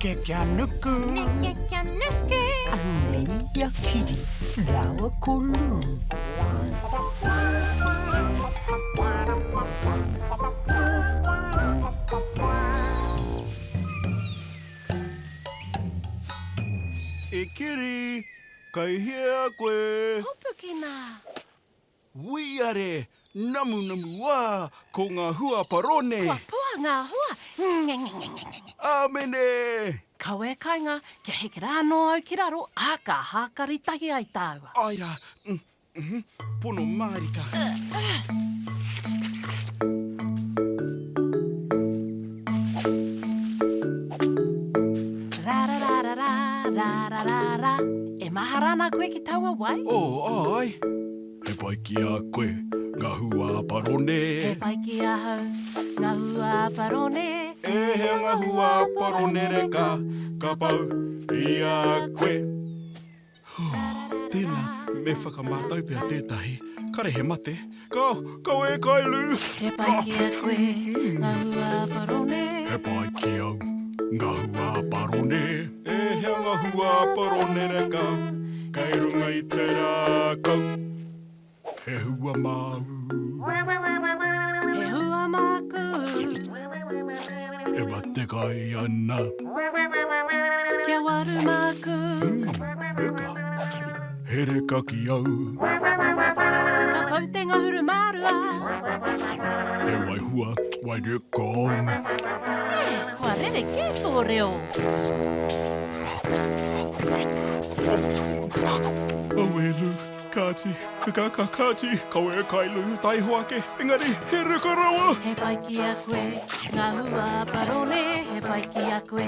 Neke kia nuku. Neke kia nuku. Anei a Kiri rāua ko Lou. E Kiri, kei hea koe? Hopukina! Wīare, namunamu ā, ko ngā hua parone. Kua poa ngā hua, ngengengengenge. Āmene! Kawe kainga, kia heke rā anō au ki raro, ā, ka hākari tahi ai tāua. Āe rā, mm, pono mārika. Rararararā, rarararā. E mahara ana koe ki taua wai? Oh, āe. He pai ki a koe ngā hua parone. He pai ki ahau ngā hua parone. E hea ngā hua parone reka ka pau i a koe. Tēnā, me whakamātau pea tētahi. Kare he mate. Kao, kao e kai Lou. He pai ki a koe ngā hua parone. He pai ki au ngā hua parone. E hea ngā hua parone reka kei runga i te rākau. He hua māu. He hua māku. E matekai ana. Kia waru māku. Mm, reka. He reka ki au. Ka pau te ngahuru mārua. He waihua, wai reka. E, kua rerekē tō reo. Auē, Lou. Kāti, ka ka ka kāti, kaua e kai Lou, taiho ake, engari, he reka rawa! He pai ki a koe ngā hua parone, he pai ki a koe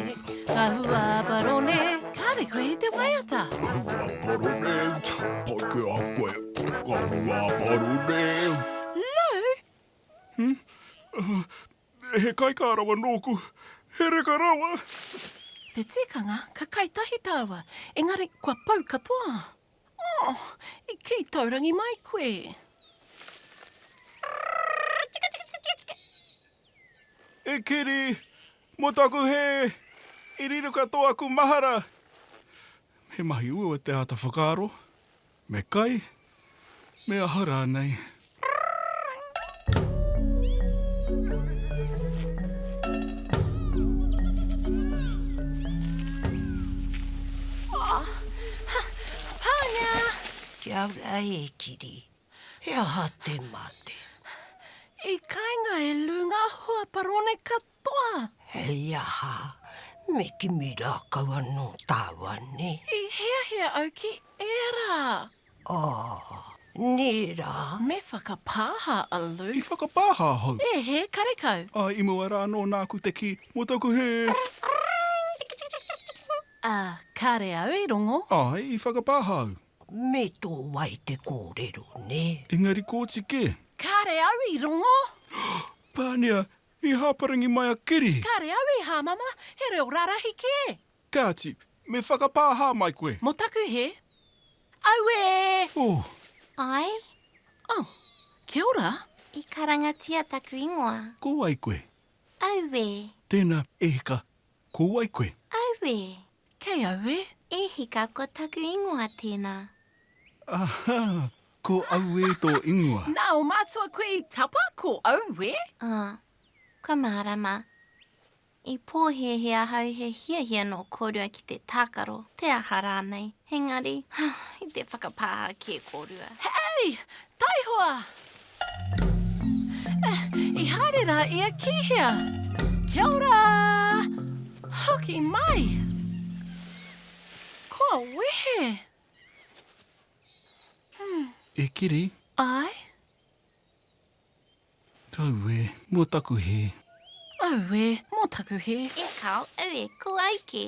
ngā hua parone. Kāre koe i te waiata. Hua parone, pai ki a koe ngā hua parone. Lou! Hmm? He kaikā rawa nōku, he reka rawa! Te tikanga, ka kai tahi tāua, engari kua pau katoa. Oh, i kī taurangi mai koe. E Kiri, mō taku hē, i riro katoa aku mahara. He mahi uaua te āta whakaaro, me kai, me aha rānei. Pānia! Kia ora e Kiri, he aha te mate? I kainga e Lou ngā hua parone katoa. Hei aha, me kimi rākau anō tāua, nē? I hiahia au ki ērā. Oh, nē rā? Me whakapāha a Lou. I whakapāha ahau. E hē, karekau. Ā, i mua rā anō nāku te kī, mō taku hē. Ā, kāre au i rongo. Āe, i whakapāha au. Me tō wai te kōrero, nē? Engari kōti kē. Kāre au i rongo. Pānia, i hāparangi mai a Kiri. Kāre au i hāmama, he reo rarahi kē. Kāti, me whakapāha mai koe. Mō taku hē. Auē! Oh. Āe? Oh, kia ora. I karangatia taku ingoa. Ko wai koe? Auē. Tēnā, e hika, ko wai koe? Auē. Kei auē. E hika, ko taku ingoa tēnā. Aha, ko Auē tō ingoa. Nā ō mātua koe i tapa ko Auē? Ā, kua mārama. I pōhēhē ahau he hiahia nō kōrua ki te tākaro, te aha rānei, engari, i te whakapāha kē kōrua. Hei! Taihoa! Eh, i haere rā ia ki hea? Kia ora! Hoki mai! Kua wehe! Hmm. E Kiri? Āe? Auē, mō taku hē. Auē, mō taku hē. E kao, auē, ko au kē.